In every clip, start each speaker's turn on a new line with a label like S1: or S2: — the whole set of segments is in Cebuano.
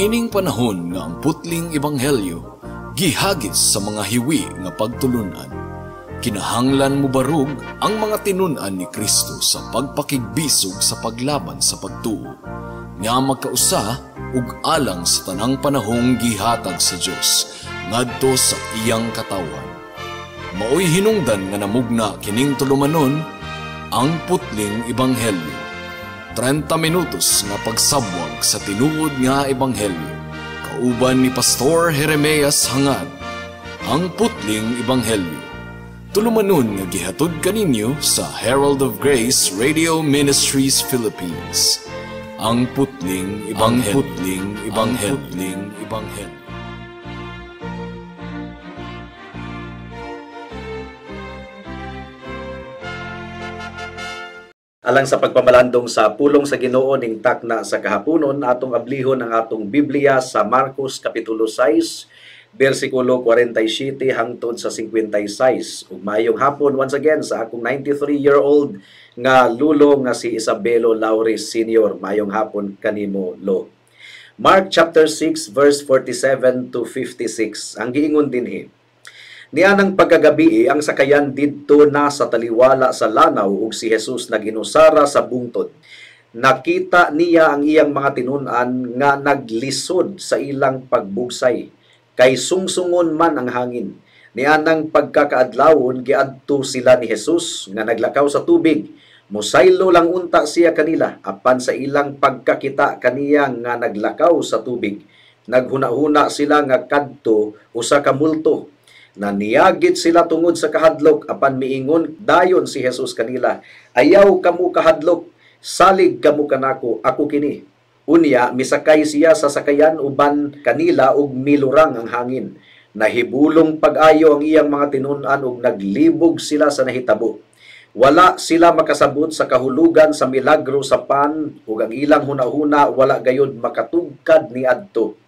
S1: Niining panahon nga ang putling ebanghelyo gihagis sa mga hiwi nga pagtulunan, kinahanglan mobarug ang mga tinun-an ni Kristo sa pagpakigbisog sa paglaban sa pagtuo, nga magkausa ug alang sa tanang panahong gihatag sa Dios ngadto sa iyang katawhan. Maoy hinungdan nga namugna kining tulumanon, ang putling ebanghelyo. 30 minutos nga pagsabwag sa tinuod nga ebanghelyo. Kauban ni Pastor Jeremias Hangad, ang putling ebanghelyo. Tulumanon nga gihatod kaninyo sa Herald of Grace Radio Ministries Philippines. Ang putling ebanghelyo. Putling ebanghelyo. Putling ebanghelyo.
S2: Alang sa pagpamalandong sa pulong sa Ginoo ning takna sa kahaponon, atong ablihon ang atong Biblia sa Marcos Kapitulo 6, versikulo 47 hangtod sa 56. Ug maayong hapon once again sa akong 93-year-old nga lulo nga si Isabelo Laures Sr. Maayong hapon kanimo, Lo. Mark chapter 6 verse 47 to 56. Ang giingon dinhi. Nianang pagkagabi ang sakayan didto na sa taliwala sa lanaw ug si Jesus naginusara sa bungtod. Nakita niya ang iyang mga tinun-an nga naglisod sa ilang pagbugsay, kay sungsungon man ang hangin. Nianang pagkakaadlawon giadto sila ni Jesus nga naglakaw sa tubig. Mosaylo lang unta siya kanila, apan sa ilang pagkakita kaniya nga naglakaw sa tubig, naghuna-huna sila nga kadto usa ka multo. Naniyagit sila tungod sa kahadlok, apan miingon dayon si Jesus kanila, ayaw kamo kahadlok, salig kamo kanako, ako kini. Unya misakay siya sa sakayan uban kanila ug milurang ang hangin. Nahibulong pag-ayo ang iyang mga tinun-an ug naglibog sila sa nahitabo. Wala sila makasabot sa kahulugan sa milagro sa pan ug ang ilang hunahuna wala gayud makatugkad niadto.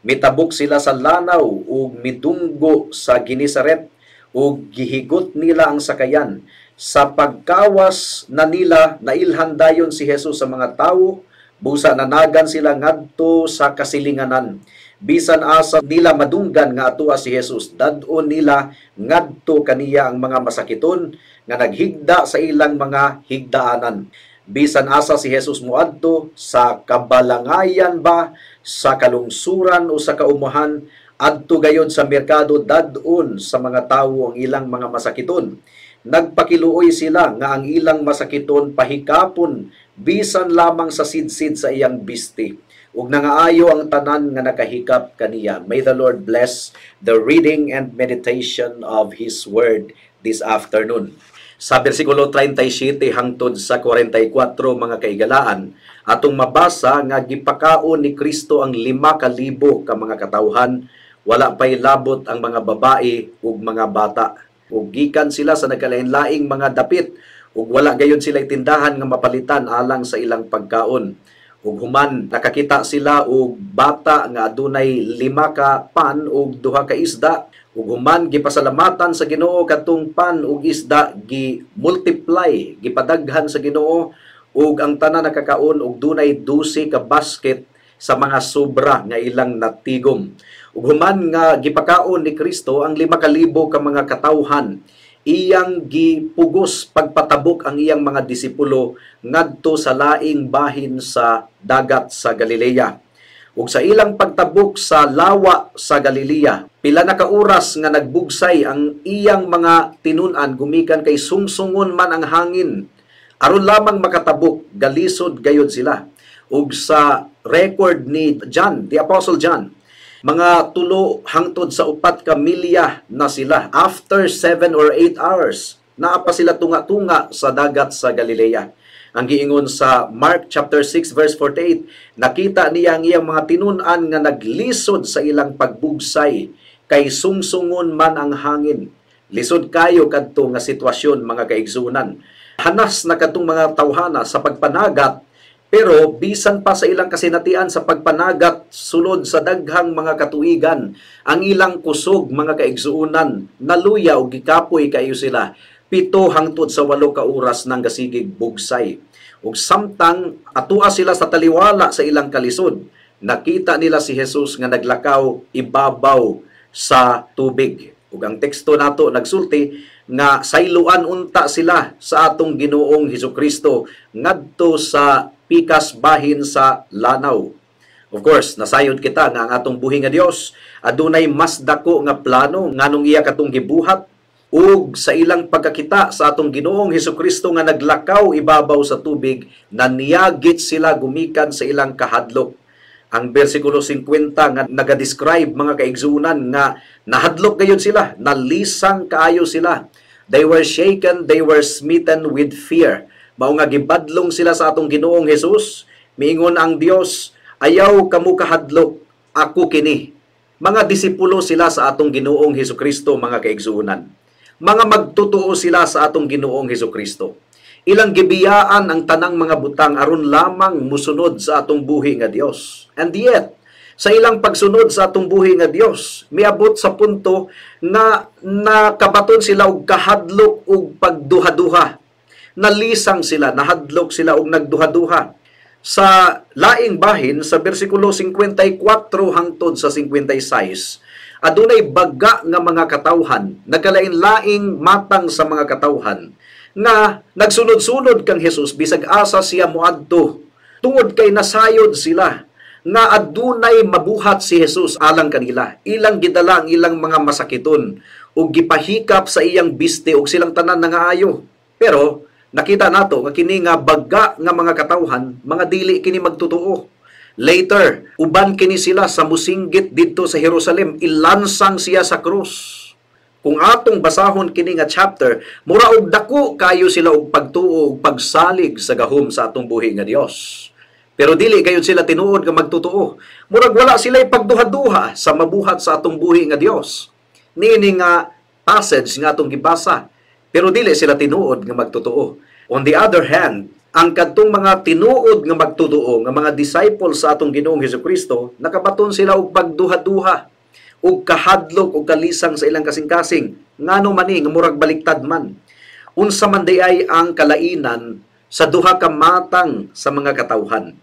S2: Mitabok sila sa lanaw ug midunggo sa Ginisaret ug gihigot nila ang sakayan. Sa pagkawas na nila, nailhan dayon si Jesus sa mga tawo, busa nanagan sila ngadto sa kasilinganan. Bisan asa nila madunggan nga atua si Jesus, dad-on nila ngadto kaniya ang mga masakiton nga naghigda sa ilang mga higdaanan. Bisan asa si Jesus muadto sa kabalangayan ba, sa kalungsuran o sa kaumahan, adto gayod sa merkado, dad-on sa mga tawo ang ilang mga masakiton. Nagpakiluoy sila nga ang ilang masakiton pahikapon bisan lamang sa sidsid sa iyang bisti. Ug nangaayo ang tanan nga nakahikap kaniya. May the Lord bless the reading and meditation of His Word this afternoon. Sa versikulo 37 hangtod sa 44, mga kaigalaan, atong mabasa nga gipakaon ni Kristo ang 5,000 ka mga katawhan, wala pay labot ang mga babae ug mga bata. Ug gikan sila sa nagkalain-laing mga dapit ug wala gayon sila tindahan nga mapalitan alang sa ilang pagkaon. Ug human nakakita sila og bata nga adunay 5 ka pan ug 2 ka isda. Ug human gipasalamatan sa Ginoo kadtong pan ug isda, gi-multiply, gipadaghan sa Ginoo ug ang tanan nakakaon ug dunay 12 ka basket sa mga sobra nga ilang natigom. Ug human nga gipakaon ni Kristo ang 5,000 ka mga katawhan, iyang gipugos pagpatabok ang iyang mga disipulo ngadto sa laing bahin sa dagat sa Galilea. Ug sa ilang pagtabok sa lawa sa Galilea, pila na ka oras nga nagbugsay ang iyang mga tinun-an gumikan kay sungsungon man ang hangin. Aron lamang makatabok, galisod gayod sila. Ug sa record ni John, the Apostle John, mga 3 hangtod sa 4 ka milya na sila. After 7 or 8 hours, naa pa sila tunga-tunga sa dagat sa Galilea. Ang giingon sa Mark chapter 6 verse 48, nakita niya ang iyang mga tinun-an nga naglisod sa ilang pagbugsay kay sungsungon man ang hangin. Lisod kayo kadto nga sitwasyon, mga kaigsunan. Hanas na kadtong mga tawhana sa pagpanagat, pero bisan pa sa ilang kasinatian sa pagpanagat sulod sa daghang mga katuigan, ang ilang kusog, mga kaigsuonan, naluya og gikapoy kayo sila. 7 hangtod sa 8 ka oras nang gasigig bugsay. Ug samtang atua sila sa taliwala sa ilang kalisod, Nakita nila si Jesus nga naglakaw ibabaw sa tubig. Ug ang teksto nato nagsulti nga sayloan unta sila sa atong Ginoong Hesukristo ngadto sa pikas bahin sa lanaw. Of course, nasayod kita nga ang atong buhi nga Dios adunay mas dako nga plano nganong iya katong gibuhat, ug sa ilang pagkakita sa atong Ginoong Hesukristo nga naglakaw ibabaw sa tubig, naniyagit sila gumikan sa ilang kahadlok. Ang bersikulo 50 nga naga-describe, mga kaigsuonan, nga nahadlok gayon sila, nalisang kaayo sila. They were shaken, they were smitten with fear. Mao nga gibadlong sila sa atong Ginoong Hesus. Miingon ang Dios, "Ayaw kamo kahadlok, ako kini." Mga disipulo sila sa atong Ginoong Hesukristo, mga kaigsuonan. Mga magtotoo sila sa atong Ginoong Hesukristo. Ilang gibiyaan ang tanang mga butang aron lamang musunod sa atong buhi nga Dios. And yet, sa ilang pagsunod sa atong buhi nga Dios, miabot sa punto nga nakabaton sila og kahadlok ug pagduha-duha. Nalisang sila, nahadlok sila og nagduha-duha. Sa laing bahin, sa bersikulo 54 hangtod sa 56, adunay baga nga mga katawhan, nagkalain-laing matang sa mga katawhan, nga nagsunod-sunod kang Jesus bisag asa siya moadto, tungod kay nasayod sila nga adunay mabuhat si Jesus alang kanila. Ilang gidala ang ilang mga masakiton ug gipahikap sa iyang biste ug silang tanan nangaayo. Pero nakita nato nga kini nga baga nga mga katawhan, mga dili kini magtotoo. Later, uban kini sila sa musinggit didto sa Jerusalem, ilansang siya sa krus. Kung atong basahon kini nga chapter, mura og dako kayo sila og pagtuo og pagsalig sa gahom sa atong buhi nga Dios. Pero dili kayo sila tinuod nga magtotoo. Murag wala sila pagduha-duha sa mabuhat sa atong buhi nga Dios. Niini nga passage nga atong gibasa, pero dili sila tinuod nga magtotoo. On the other hand, ang kadtong mga tinuod nga magtotoo nga mga disciples sa atong Ginoong Hesukristo, nakabaton sila og pagduha-duha ug kahadlok og kalisang sa ilang kasing-kasing. Ngano man ni nga murag baliktad man? Unsa man di ay ang kalainan sa duha ka matang sa mga katawhan?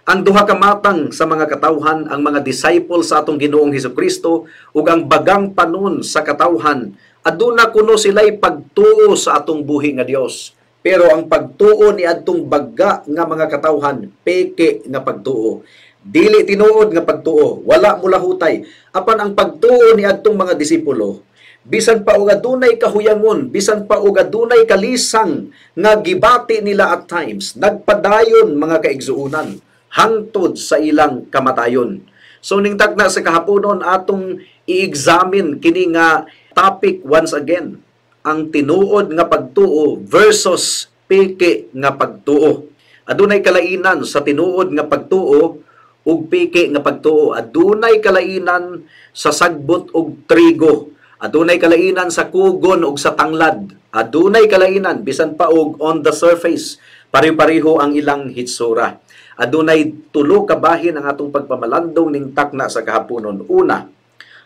S2: Ang duha ka matang sa mga katawhan, ang mga disciples sa atong Ginoong Hesukristo ug ang bagang panon sa katawhan, aduna kuno sila'y pagtuo sa atong buhi nga Dios. Pero ang pagtuo ni adtong baga nga mga katawhan, peke nga pagtuo. Dili tinuod nga pagtuo, wala mulahutay. Apan ang pagtuo ni adtong mga disipulo, bisan pa og adunay kahuyangon, bisan pa og adunay kalisang nga gibati nila at times, nagpadayon, mga kaigsuonan, hangtod sa ilang kamatayon. So ning tagna sa kahaponon, atong i-examine kini nga topic once again, ang tinuod nga pagtuo versus peke nga pagtuo. Adunay kalainan sa tinuod nga pagtuo ug peke nga pagtuo. Adunay kalainan sa sagbot og trigo. Adunay kalainan sa kugon ug sa tanglad. Adunay kalainan bisan pa og on the surface, pare-pareho ang ilang hitsura. Adunay tulo ka bahin ang atong pagpamalandong ning takna sa kahaponon. Una,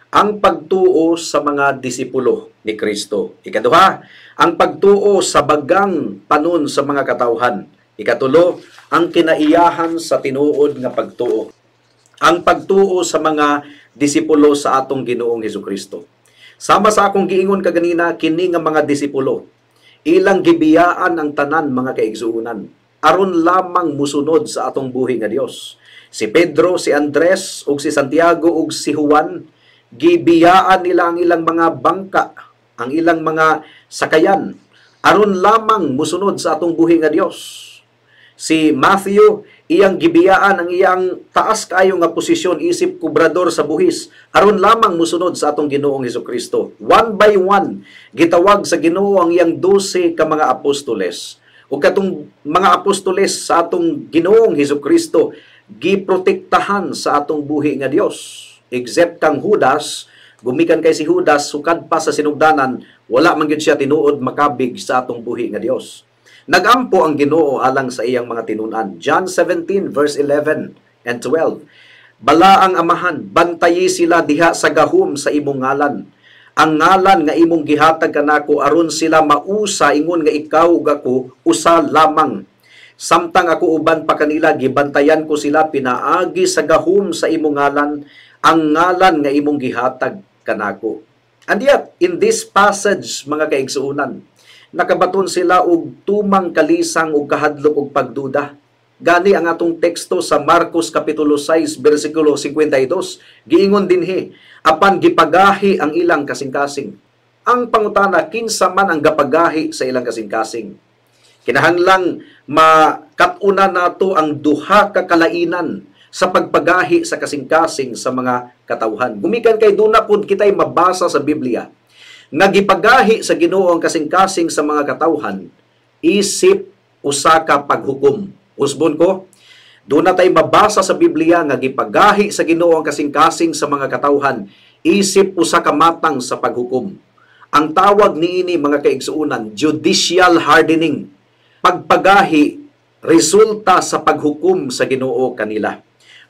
S2: ang pagtuo sa mga disipulo ni Kristo. Ikaduha, ang pagtuo sa bagang panon sa mga katawhan. Ikatulo, ang kinaiyahan sa tinuod nga pagtuo. Ang pagtuo sa mga disipulo sa atong Ginoong Hesukristo. Sama sa akong giingon kaganina, kini nga mga disipulo, ilang gibiyaan ang tanan, mga kaigsuonan, aron lamang musunod sa atong buhi nga Dios. Si Pedro, si Andres, ug si Santiago ug si Juan, gibiyaan nila ang ilang mga bangka, ang ilang mga sakayan, aron lamang musunod sa atong buhi nga Dios. Si Matthew, iyang gibiyaan ang iyang taas kaayo nga posisyon isip kubrador sa buhis, aron lamang musunod sa atong Ginoong Hesukristo. One by one, gitawag sa Ginoo ang iyang 12 ka mga apostoles. Ug katong mga apostoles sa atong Ginoong Hesukristo, giprotektahan sa atong buhi nga Dios. Except kang Judas, gumikan kay si Judas sukad pa sa sinugdanan, wala man gyud siya tinuod makabig sa atong buhi nga Dios. Nagampo ang Ginoo alang sa iyang mga tinun-an. John 17 verse 11 and 12. Bala ang Amahan, bantayi sila diha sa gahom sa imong ngalan. Ang ngalan nga imong gihatag kanako aron sila mausa ingon nga ikaw ug ako usa lamang. Samtang ako uban pa kanila, gibantayan ko sila pinaagi sa gahom sa imong ngalan, ang ngalan nga imong gihatag kanako. And yet, in this passage, mga kaigsuonan, nakabaton sila og tumang kalisang og kahadlok og pagduda. Gani ang atong teksto sa Marcos Kapitulo 6, versikulo 52, giingon dinhi, apan gipagahi ang ilang kasing-kasing. Ang pangutana, kinsa man ang gapagahi sa ilang kasing-kasing? Kinahanglang makat-unan nato ang duha ka kalainan sa pagpagahi sa kasing-kasing sa mga katawhan. Gumikan kay duna pud kitay mabasa sa Biblia nga gipagahi sa Ginoo ang kasing-kasing sa mga katawhan isip usa ka paghukom. Usbon ko, duna tay mabasa sa Biblia nga gipagahi sa Ginoo ang kasing-kasing sa mga katawhan isip usa ka matang sa paghukom. Ang tawag niini, mga kaigsuonan, judicial hardening. Pagpagahi resulta sa paghukom sa Ginoo kanila.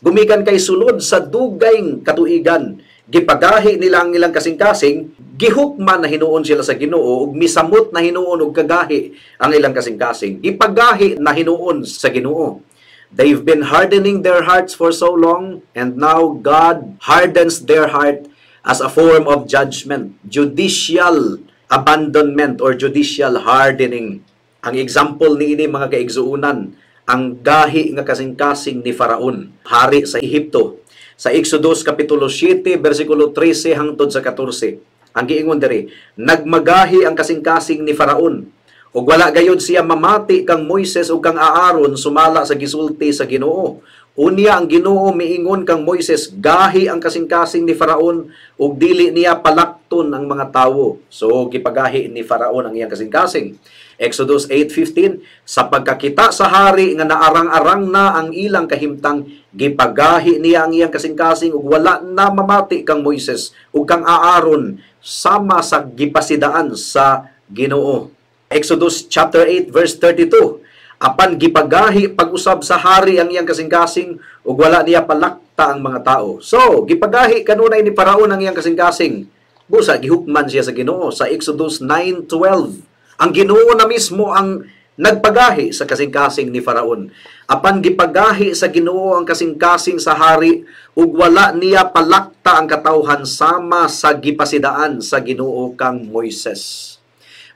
S2: Gumikan kay sulod sa dugay katuigan, gipagahi nila ang ilang kasing-kasing, gihukman na hinuon sila sa Ginoo ug misamot na hinuon og kagahi ang ilang kasing-kasing. Gipagahi na hinuon sa Ginoo. They've been hardening their hearts for so long, and now God hardens their heart as a form of judgment, judicial abandonment or judicial hardening. Ang example niini, mga kaigsuonan, ang gahi nga kasing-kasing ni Faraon, hari sa Ehipto. Sa Exodus Kapitulo 7, versikulo 13 hangtod sa 14. Ang giingon diri, nagmagahi ang kasing-kasing ni Faraon ug wala gayud siya mamati kang Moises ug kang Aaron sumala sa gisulti sa Ginoo. Unya ang Ginoo miingon kang Moises, gahi ang kasing-kasing ni Faraon ug dili niya palakton ang mga tawo. So gipagahi ni Faraon ang iyang kasing-kasing. Exodus 8:15, sa pagkakita sa hari nga naarang-arang na ang ilang kahimtang, gipagahi niya ang iyang kasing-kasing ug wala na mamati kang Moises ug kang Aaron sama sa gipasidaan sa Ginoo. Exodus chapter 8 verse 32, apan gipagahi pag-usab sa hari ang iyang kasing-kasing ug wala niya palakta ang mga tao. So, gipagahi kanunay ni Faraon ang iyang kasing-kasing. Busa gihukman siya sa Ginoo sa Exodus 9:12. Ang Ginoo na mismo ang nagpagahi sa kasing-kasing ni Faraon. Apan gipagahi sa Ginoo ang kasing-kasing sa hari ug wala niya palakta ang katawhan sama sa gipasidaan sa Ginoo kang Moises.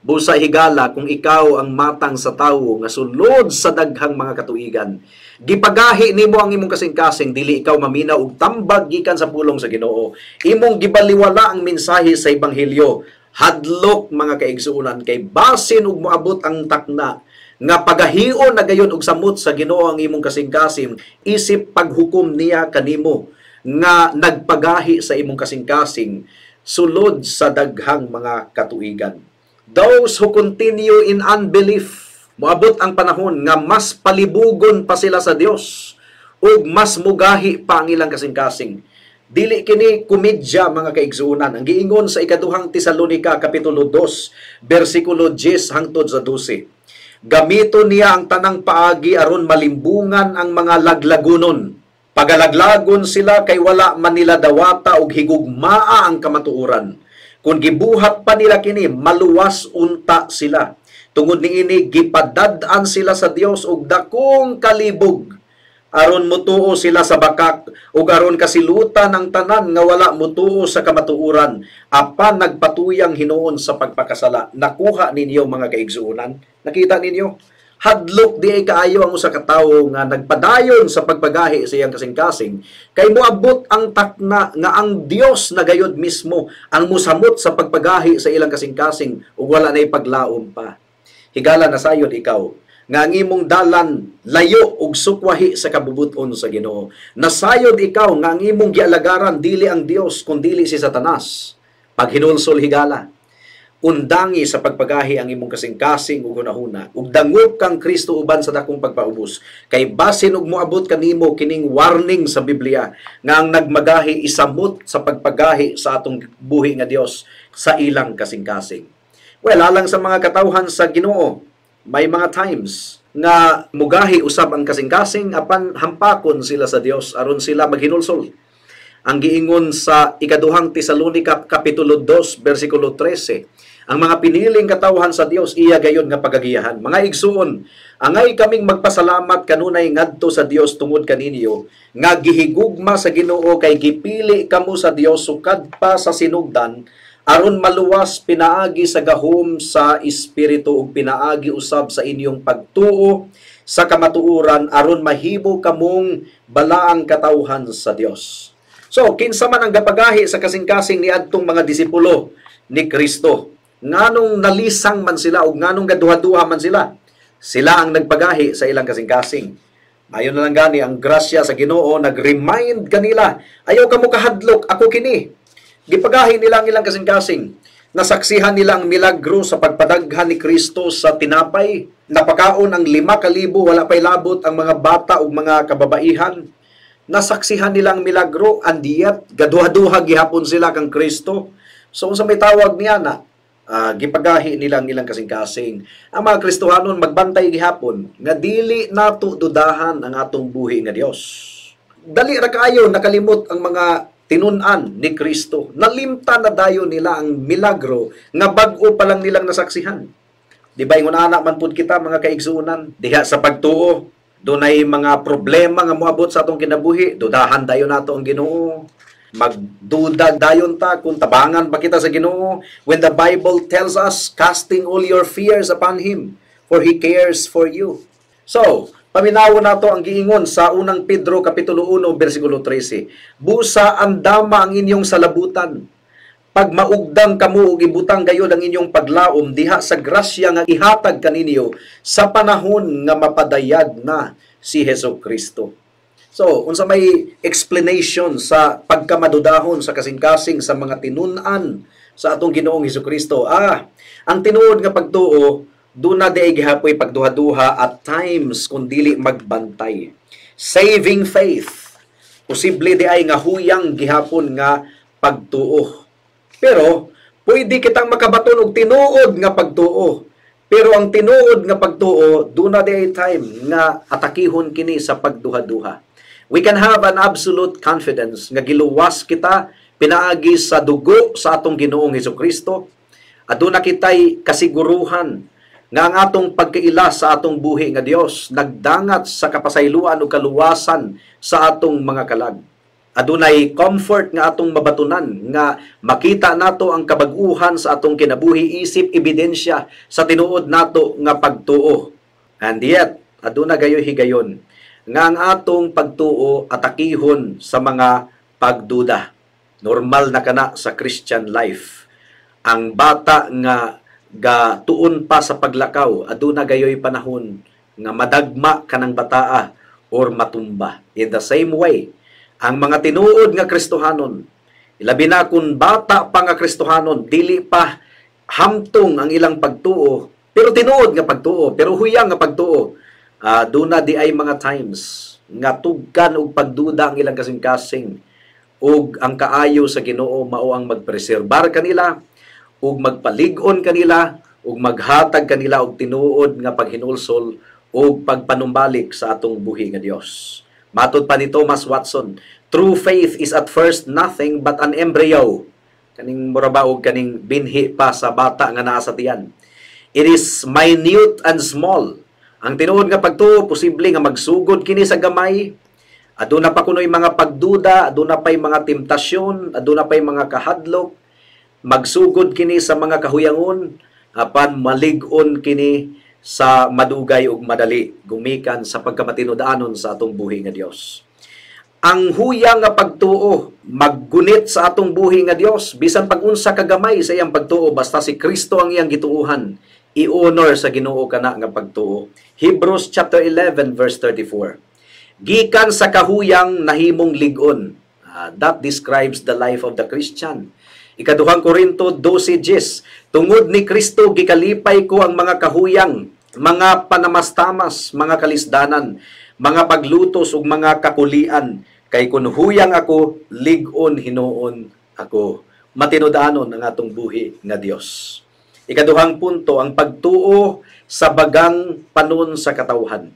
S2: Busa higala, kung ikaw ang matang sa tawo nga sulod sa daghang mga katuigan, gipagahi nimo ang imong kasing-kasing, dili ikaw maminaw og tambag gikan sa pulong sa Ginoo. Imong gibaliwala ang mensahe sa ebanghelyo. Hadlok, mga kaigsuonan, kay basin og moabot ang takna nga pagahion na gayon og samot sa Ginoo ang imong kasing-kasing isip paghukom niya kanimo nga nagpagahi sa imong kasing-kasing sulod sa daghang mga katuigan. Those who continue in unbelief, moabot ang panahon nga mas palibugon pa sila sa Dios ug mas mugahi pa ang ilang kasing-kasing. Dili kini komedya, mga kaigsuonan. Ang giingon sa Ikaduhang Tesalonika Kapitulo 2 versikulo 10 hangtod sa 12. Gamiton niya ang tanang paagi aron malimbungan ang mga laglagunon. Pagalaglagon sila kay wala man nila dawata og higugmaa ang kamatuoran. Kung gibuhat pa nila kini, maluwas unta sila. Tungod niini gipadad-an sila sa Dios og dakong kalibog aron mutuo sila sa bakak ug aron kasilutan ang tanan nga wala mutuo sa kamatuoran apan nagpatuyang hinuon sa pagpakasala. Nakuha ninyo, mga kaigsuonan? Nakita ninyo? Hadlok di ay kaayo ang usa ka tawo nga nagpadayon sa pagpagahi sa iyang kasing-kasing kay moabot ang takna nga ang Dios na gayod mismo ang musamot sa pagpagahi sa ilang kasing-kasing ug wala nay paglaom pa. Higala, nasayod ikaw nga ang imong dalan layo ug sukwahi sa kabubut-on sa Ginoo. Nasayod ikaw nga ang imong gialagaran dili ang Dios kundili si Satanas. Paghinulsol, higala, undangi sa pagpagahi ang imong kasing-kasing ug hunahuna ug dangup kang Kristo uban sa dakong pagpaubos kay basin ug moabot kanimo kining warning sa Biblia nga ang nagmagahi isamot sa pagpagahi sa atong buhi nga Dios sa ilang kasing-kasing. Well, alang sa mga katawhan sa Ginoo, may mga times nga mugahi usab ang kasing-kasing apan hampakon sila sa Dios aron sila maghinulsol. Ang giingon sa Ikaduhang Tesalonika Kapitulo 2 versikulo 13, Ang mga piniling katawhan sa Dios, iya gayud nga pagagiyahan. Mga igsuon, angay kaming magpasalamat kanunay ngadto sa Dios tungod kaninyo nga gihigugma sa Ginoo, kay gipili kamo sa Dios sukad pa sa sinugdan aron maluwas pinaagi sa gahom sa Espiritu ug pinaagi usab sa inyong pagtuo sa kamatuoran, aron mahimo kamong balaang katawhan sa Dios. So, kinsa man ang gapagahi sa kasing-kasing niadtong mga disipulo ni Kristo? Nganong nalisang man sila o nganong gaduha-duha man sila? Sila ang nagpagahi sa ilang kasing-kasing. Ayon na lang gani ang grasya sa Ginoo nag-remind kanila, "Ayaw kamo kahadlok, ako kini." Gipagahi nila ang ilang kasing-kasing. Nasaksihan nila ang milagro sa pagpadaghan ni Kristo sa tinapay. Napakaon ang 5,000, wala pa'y labot ang mga bata ug mga kababaihan. Nasaksihan nila ang milagro, and yet gaduha-duha gihapon sila kang Kristo. So unsa may tawag niya na? Gipagahi nila ang ilang kasing-kasing. Ang mga Kristohanon, magbantay gihapon nga dili nato dudahan ang atong buhi nga Dios. Dali ra kaayo nakalimot ang mga tinun-an ni Kristo. Nalimtan na dayon nila ang milagro nga bag-o pa lang nilang nasaksihan. Di ba ingon ana man pud kita, mga kaigsuonan, diha sa pagtuo, dunay mga problema nga moabot sa atong kinabuhi, dudahan dayon nato ang Ginoo. Magduda dayon ta kung tabangan ba kita sa Ginoo, when the Bible tells us, "Casting all your fears upon Him, for He cares for you." So, paminawon nato ang giingon sa Unang Pedro kapitulo 1 bersikulo 13. "Busa andama ang inyong salabutan. Pag maugdang kamo ug ibutang gayod ang inyong paglaom diha sa grasya nga ihatag kaninyo sa panahon nga mapadayag na si Hesus Kristo." So, unsa may explanation sa pagkamadudahon sa kasing-kasing sa mga tinun-an sa atong Ginoong Hesus Kristo? Ang tinuod nga pagtuo, duna di gihapoy pagduha-duha at times kung dili magbantay. Saving faith, posible di ay nga huyang gihapon nga pagtuo. Pero pwede kitang makabaton og tinuod nga pagtuo. Pero ang tinuod nga pagtuo, duna di ay time nga atakihon kini sa pagduha-duha. We can have an absolute confidence nga giluwas kita pinaagi sa dugo sa atong Ginoong Hesus Kristo. Aduna kitay kasiguruhan nga ang atong pagkaila sa atong buhi nga Dios nagdangat sa kapasayloan o kaluwasan sa atong mga kalag. Adunay comfort nga atong mabatunan nga makita nato ang kabag-uhan sa atong kinabuhi isip ebidensya sa tinuod nato nga pagtuo. And yet, aduna gayoy higayon nga ang atong pagtuo atakihon sa mga pagduda. Normal na kana sa Christian life. Ang bata nga gatuon pa sa paglakaw, aduna gayoy panahon nga madagma kanang bataa or matumba. In the same way, ang mga tinuod nga Kristohanon, ilabi na kung bata pa nga Kristohanon, dili pa hamtong ang ilang pagtuo, pero tinuod nga pagtuo, pero huyang nga pagtuo, duna di ay mga times nga tugkan og pagduda ang ilang kasing-kasing, ug ang kaayo sa Ginoo mao ang magpreserbar kanila ug magpalig-on kanila ug maghatag kanila og tinuod nga paghinulsol ug pagpanumbalik sa atong buhi nga Dios. Matod pa ni Thomas Watson, "True faith is at first nothing but an embryo." Kaning mura ba og kaning binhi pa sa bata nga naa sa tiyan. "It is minute and small." Ang tinuod nga pagtuo, posible nga magsugod kini sa gamay. Aduna pa kunoy mga pagduda, aduna pay mga temptasyon, aduna pay mga kahadlok. Magsugod kini sa mga kahuyangon, apan malig-on kini sa madugay ug madali gumikan sa pagkamatinud-anon sa atong buhi nga Dios. Ang huyang nga pagtuo maggunit sa atong buhi nga Dios, bisan pag-unsa kagamay sa iyang pagtuo, basta si Kristo ang iyang gituohan, i-honor sa Ginoo kana nga pagtuo. Hebrews chapter 11 verse 34. "Gikan sa kahuyang nahimong lig-on." That describes the life of the Christian. Ikaduhang Korinto 12:10. "Tungod ni Kristo gikalipay ko ang mga kahuyang, mga panamastamas, mga kalisdanan, mga paglutos ug mga kakulian, kay kun huyang ako, lig-on hinuon ako." Matinud-anon ang atong buhi nga Dios. Ikaduhang punto, ang pagtuo sa bagang panon sa katawhan.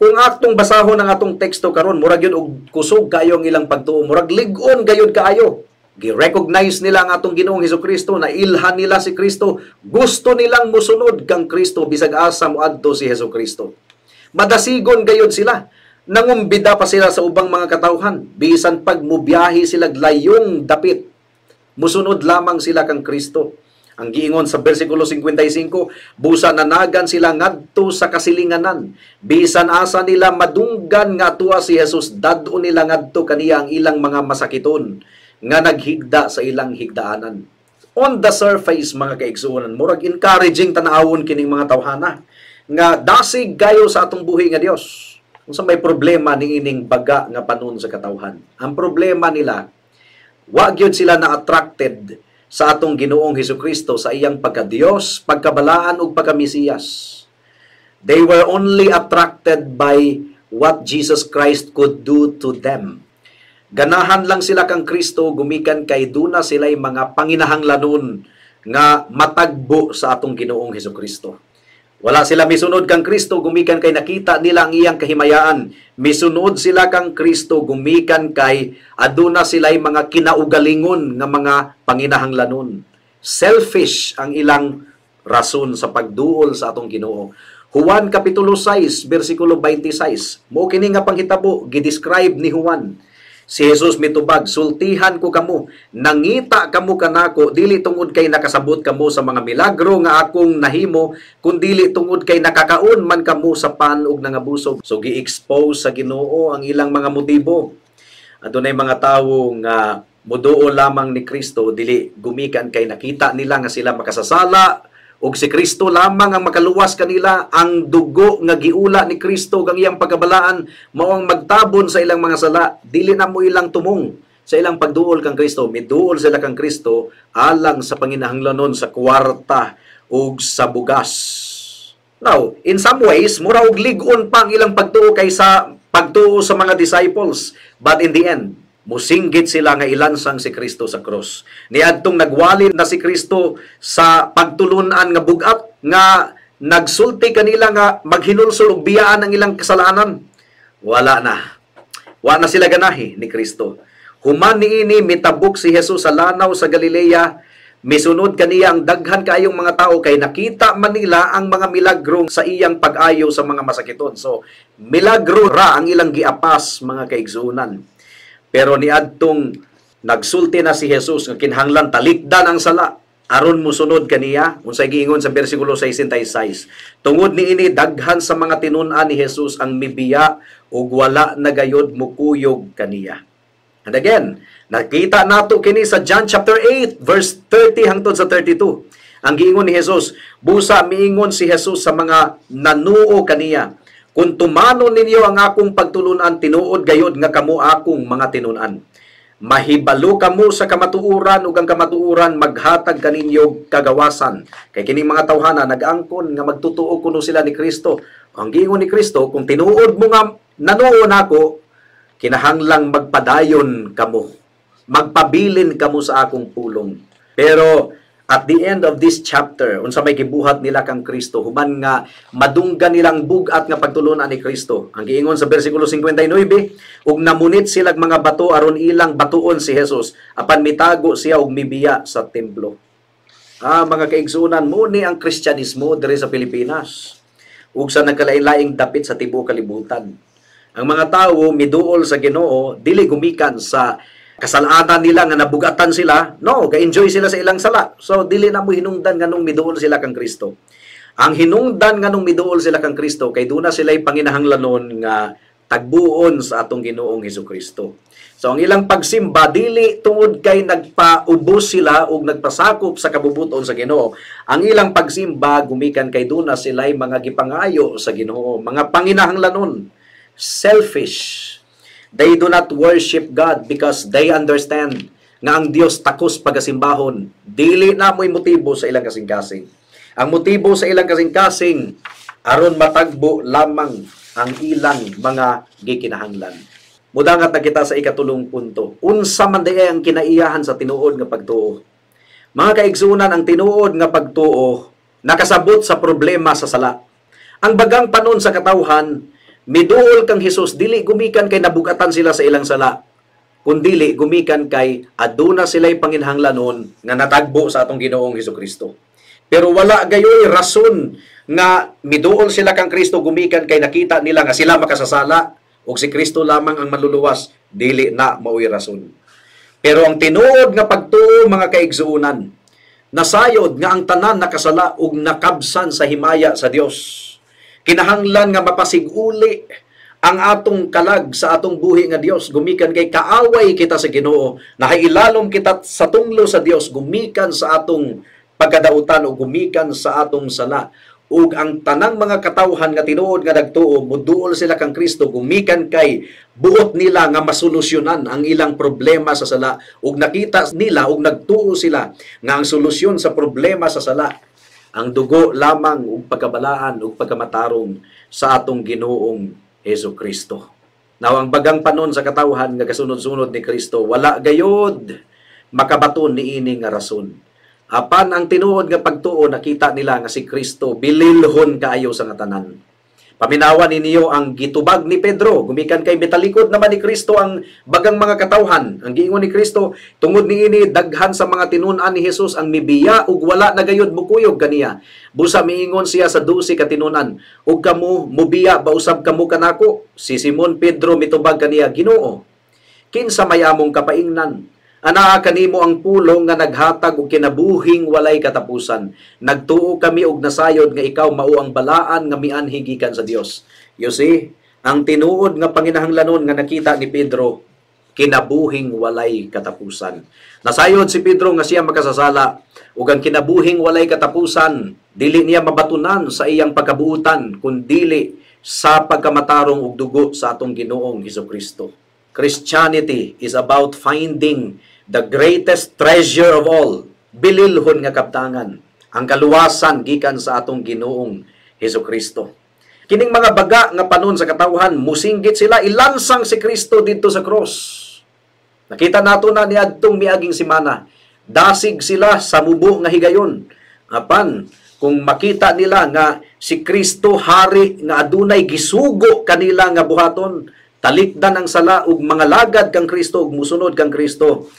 S2: Kung atong basahon ang atong teksto karon, murag yun og kusog kaayo ang ilang pagtuo, murag lig-on gayud kaayo. Gi-recognize nila ang atong Ginoong Hesukristo, nailhan nila si Kristo, gusto nilang musunod kang Kristo bisag asa moadto si Hesukristo. Madasigon gayud sila. Nangumbida pa sila sa ubang mga katawhan, bisan pag mubiyahe sila layong dapit, musunod lamang sila kang Kristo. Ang giingon sa bersikulo 55, busa nanagan sila ngadto sa kasilinganan, bisan asa nila madunggan nga tuwa si Jesus, dad-on nila ngadto kaniya ang ilang mga masakiton nga naghigda sa ilang higdaanan. On the surface, mga kaigsuonan, murag encouraging tan-awon kining mga tawhana nga dasig kayo sa atong buhi nga Dios. Unsa may problema niining baga nga panon sa katawhan? Ang problema nila, wa gyud sila na attracted sa atong Ginoong Hesukristo sa iyang pagka-Dios, pagkabalaan ug pagka-Mesiyas. They were only attracted by what Jesus Christ could do to them. Ganahan lang sila kang Kristo gumikan kay duna sila'y mga panginahanglanon nga matagbo sa atong Ginoong Hesukristo. Wala sila misunod kang Kristo gumikan kay nakita nila ang iyang kahimayaan. Misunod sila kang Kristo gumikan kay aduna sila'y mga kinaugalingon nga mga panginahanglanon. Selfish ang ilang rason sa pagduol sa atong Ginoo. Juan Kapitulo 6, versikulo 26. Mao kini nga panghitabo gidescribe ni Juan. Si Jesus mitubag, "Sultihan ko kamo, nangita kamo kanako dili tungod kay nakasabot kamo sa mga milagro nga akong nahimo, kundili tungod kay nakakaon man kamo sa pan ug nangabusog." So gi-expose sa Ginoo ang ilang mga motibo. Adunay mga tawo nga muduol lamang ni Kristo dili gumikan kay nakita nila nga sila makasasala ug si Kristo lamang ang makaluwas kanila. Ang dugo nga giula ni Kristo kang iyang pagkabalaan mao ang magtabon sa ilang mga sala. Dili na mo ilang tumong sa ilang pagduol kang Kristo. Miduol sila kang Kristo alang sa panginahanglanon sa kwarta ug sa bugas. Now, in some ways, mura og lig-on pa ang ilang pagtuo kaysa pagtuo sa mga disciples. But in the end, musinggit sila nga ilansang si Kristo sa cross. Niadtong nagwali na si Kristo sa pagtulunan nga bugat nga nagsulti kanila nga maghinulsol og biyaan ang ilang kasalanan. Wala na. Wa na sila ganahi ni Kristo. Human niini, mitabok si Jesus sa lanaw sa Galilea. Misunod kaniya ang daghan kaayong mga tao kay nakita man nila ang mga milagro sa iyang pag-ayo sa mga masakiton. So, milagro ra ang ilang giapas, mga kaigsuonan. Pero niadtong nagsulti na si Jesus nga kinahanglan talikdan ang sala aron musunod kaniya, unsay giingon sa bersikulo 66? Tungod niini, daghan sa mga tinun-an ni Jesus ang mibiya ug wala na gayod mukuyog kaniya. And again, nakita nato kini sa John chapter 8 verse 30 hangtod sa 32. Ang giingon ni Jesus, busa miingon si Jesus sa mga nanuo kaniya, "Kung tumanon ninyo ang akong pagtulunan, tinuod gayod nga kamo akong mga tinun-an. Mahibalo kamo sa kamatuoran ug ang kamatuoran maghatag kaninyo kagawasan." Kay kining mga tawhana nag-angkon nga magtutuo kuno sila ni Kristo. Ang giingon ni Kristo, "Kung tinuod mo nga nanuo nako, kinahanglang magpadayon kamo. Magpabilin kamo sa akong pulong." Pero at the end of this chapter, unsa may gibuhat nila kang Kristo human nga madunggan nilang bug-at nga pagtulunan ni Kristo? Ang giingon sa bersikulo 59, ug namunit sila mga bato aron ilang batuon si Jesus, apan mitago siya ug mibiya sa templo. Ah, mga kaigsuonan, mo ni ang Kristyanismo diri sa Pilipinas ug sa nagkalain-laing dapit sa tibuok kalibutan. Ang mga tawo miduol sa Ginoo dili gumikan sa kasalanan nila nga nabugatan sila, no, ga-enjoy sila sa ilang sala. So dili na mo hinungdan nganong miduol sila kang Kristo. Ang hinungdan nganong miduol sila kang Kristo kay duna sila'y panginahanglanon nga tagbuon sa atong Ginoong Hesukristo. So ang ilang pagsimba dili tungod kay nagpaubos sila ug nagpasakop sa kabubuton sa Ginoo. Ang ilang pagsimba gumikan kay duna sila'y mga gipangayo sa Ginoo, mga panginahanglanon. Selfish. They do not worship God because they understand nga ang Dios takos pagasimbahon. Dili na mo'y motibo sa ilang kasing-kasing. Ang motibo sa ilang kasing-kasing aron matagbo lamang ang ilang mga gikinahanglan. Mudangat na kita sa ikatulong punto. Unsa man diay ang kinaiyahan sa tinuod nga pagtuo? Mga kaigsuonan, ang tinuod nga pagtuo nakasabot sa problema sa sala. Ang bagang panon sa katawhan miduol kang Hesus dili gumikan kay nabugatan sila sa ilang sala. Kundili gumikan kay aduna sila'y panginhanglanon nga natagbo sa atong Ginoong Hesukristo. Pero wala gayoy rason nga miduol sila kang Kristo gumikan kay nakita nila nga sila makasasala ug si Kristo lamang ang manluluwas, dili na maoy rason. Pero ang tinuod nga pagtuo, mga kaigsuonan, nasayod nga ang tanan nakasala ug nakabsan sa himaya sa Dios. Kinahanglan nga mapasiguli ang atong kalag sa atong buhi nga Dios gumikan kay kaaway kita sa Ginoo, nahailalom kita sa tunglo sa Dios gumikan sa atong pagkadautan o gumikan sa atong sala. Ug ang tanang mga katawhan nga tinuod nga nagtuo, muduol sila kang Kristo gumikan kay buot nila nga masolusyonan ang ilang problema sa sala, ug nakita nila ug nagtuo sila nga ang solusyon sa problema sa sala ang dugo lamang ug pagkabalaan ug pagkamatarong sa atong Ginoong Hesus Kristo. Now, ang bagang panon sa katawhan nga kasunod-sunod ni Kristo, wala gayod makabaton niini nga rason. Apan ang tinuod nga pagtuo, nakita nila nga si Kristo bililhon kaayo sa nga tanan. Paminawan ninyo ang gitubag ni Pedro gumikan kay mitalikod naman ni Kristo ang bagang mga katawhan. Ang giingon ni Kristo, tungod niini daghan sa mga tinun-an ni Hesus ang mibiya ug wala na gayud mukuyog kaniya. Busa miingon siya sa 12 ka tinun-an, ug kamo mubiya ba usab kamo kanako? Si Simon Pedro mitubag kaniya, Ginoo, kinsa may among kapaingnan? Anaa kanimo ang pulong nga naghatag og kinabuhing walay katapusan. Nagtuo kami og nasayod nga ikaw mao ang balaan nga mianhi gikan sa Dios. You see, ang tinuod nga panginahanglanon nga nakita ni Pedro, kinabuhing walay katapusan. Nasayod si Pedro nga siya makasasala ug ang kinabuhing walay katapusan dili niya mabatunan sa iyang pagkabuutan kun dili sa pagkamatarong ug dugo sa atong Ginoong Hesukristo. Christianity is about finding the greatest treasure of all, bililhon nga kaptangan, ang kaluwasan gikan sa atong Ginoong Hesukristo. Kining mga baga nga panon sa katawhan, musinggit sila, ilansang si Kristo didto sa cross. Nakita nato na niadtong miaging semana, dasig sila sa mubo nga higayon. Apan kung makita nila nga si Kristo hari nga adunay gisugo kanila nga buhaton, talikdan ang sala ug mga lagad kang Kristo ug musunod kang Kristo,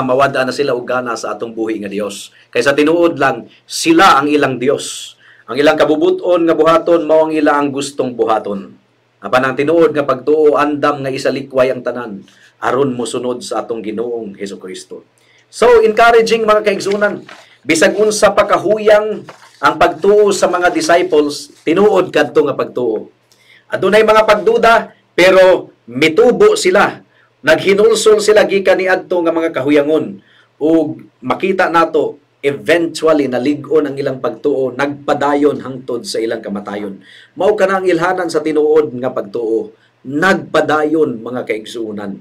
S2: mawad-an na sila og gana sa atong buhi nga Dios. Kaysa tinuod lang sila ang ilang Dios. Ang ilang kabubuton nga buhaton mao ang ila ang gustong buhaton. Apan ang tinuod nga pagtuo, andam nga isalikway ang tanan aron mosunod sa atong Ginoong Hesukristo. So encouraging, mga kaigsunan, bisag unsa pa kahuyang ang pagtuo sa mga disciples, tinuod kadto nga pagtuo. Adunay mga pagduda, pero mitubo sila, naghinulsol sila gikan niadto nga mga kahuyangon, ug makita nato eventually nalig-on ang ilang pagtuo, nagpadayon hangtod sa ilang kamatayon. Mao kana ang ilhanan sa tinuod nga pagtuo, nagpadayon, mga kaigsuonan.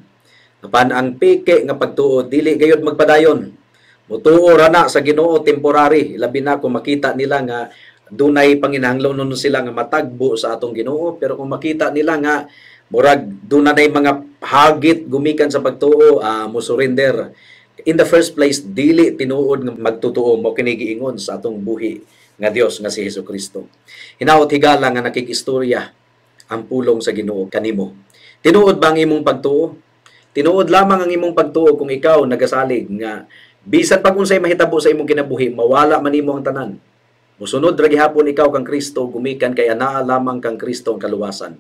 S2: Apan ang peke nga pagtuo dili gayud magpadayon. Mutuo ra na sa Ginoo temporary, labi na kung makita nila nga dunay panginahanglanon sila nga matagbo sa atong Ginoo, pero kung makita nila nga murag dunay mga hagit gumikan sa pagtuo, mo surrender. In the first place, dili tinuod nga magtutuo, mo kini giingon sa atong buhi nga Dios nga si Hesukristo. Hinaot, higala nga nakikistorya ang pulong sa Ginoo kanimo. Tinuod ba ang imong pagtuo? Tinuod lamang ang imong pagtuo kung ikaw nagasalig nga bisan pag unsay mahitabo sa imong kinabuhi, mawala man nimo ang tanan, musunod ra gihapon ikaw kang Kristo gumikan kay anaa lamang kang Kristo ang kaluwasan.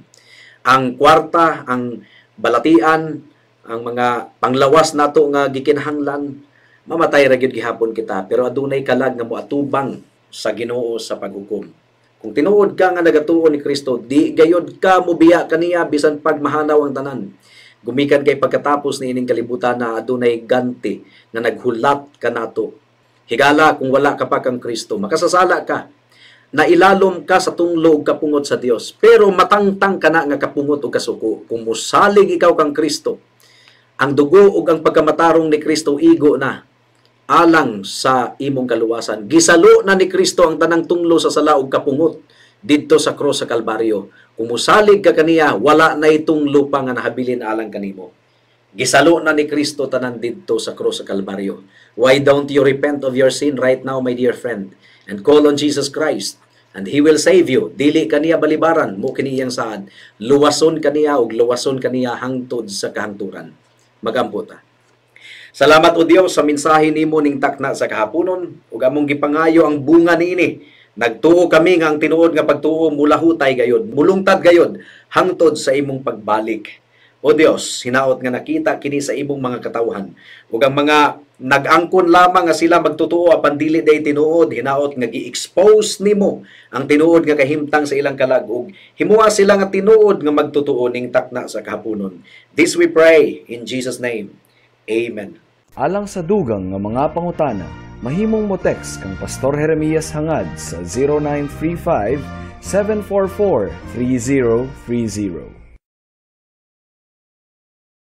S2: Ang kwarta, ang balatian, ang mga panglawas nato nga gikinahanglan, mamatay ra gyud gihapon kita, pero adunay kalag nga moatubang sa Ginoo sa paghukom. Kung tinuod ka nga nagatuo ni Kristo, di gayod ka mobiya kaniya bisan pag mahanaw ang tanan. Gumikan kay pagkatapos ni ining kalibutan na adunay ganti nga naghulat kanato. Higala, kung wala ka pa kang Kristo, makasasala ka, nailalom ka sa tunglo ug kapungot sa Dios, pero matangtang ka na nga kapungot o kasuko. Kung mosalig ikaw kang Kristo, ang dugo ug ang pagkamatarong ni Kristo igo na alang sa imong kaluwasan. Gisalo na ni Kristo ang tanang tunglo sa sala ug kapungot didto sa cross sa Kalbaryo. Kung mosalig ka kaniya, wala na itong lupa nga nahabilin alang kanimo. Gisalo na ni Kristo tanan didto sa cross sa Kalbaryo. Why don't you repent of your sin right now, my dear friend, and call on Jesus Christ, and He will save you. Dili kaniya balibaran, mo kini iyang saad. Luwason kaniya ug luwason kaniya hangtod sa kahangturan. Magampo ta. Salamat, O Dios, sa mensahe nimo ning takna sa kahaponon ug among gipangayo ang bunga niini. Nagtuo kami nga ang tinuod nga pagtuo mulahutay gayod, mulungtad gayod hangtod sa imong pagbalik. O Dios, hinaot nga nakita kini sa imong mga katawhan. Ug ang mga nag-angkon lamang nga sila magtotoo apan dili day tinuod, hinaot nga gi-expose nimo ang tinuod nga kahimtang sa ilang kalag ug himoa sila nga tinuod nga magtotoo ning takna sa kahaponon. This we pray in Jesus' name. Amen.
S1: Alang sa dugang nga mga pangutana, mahimong mo text kang Pastor Jeremias Hangad sa 0935 744 3030.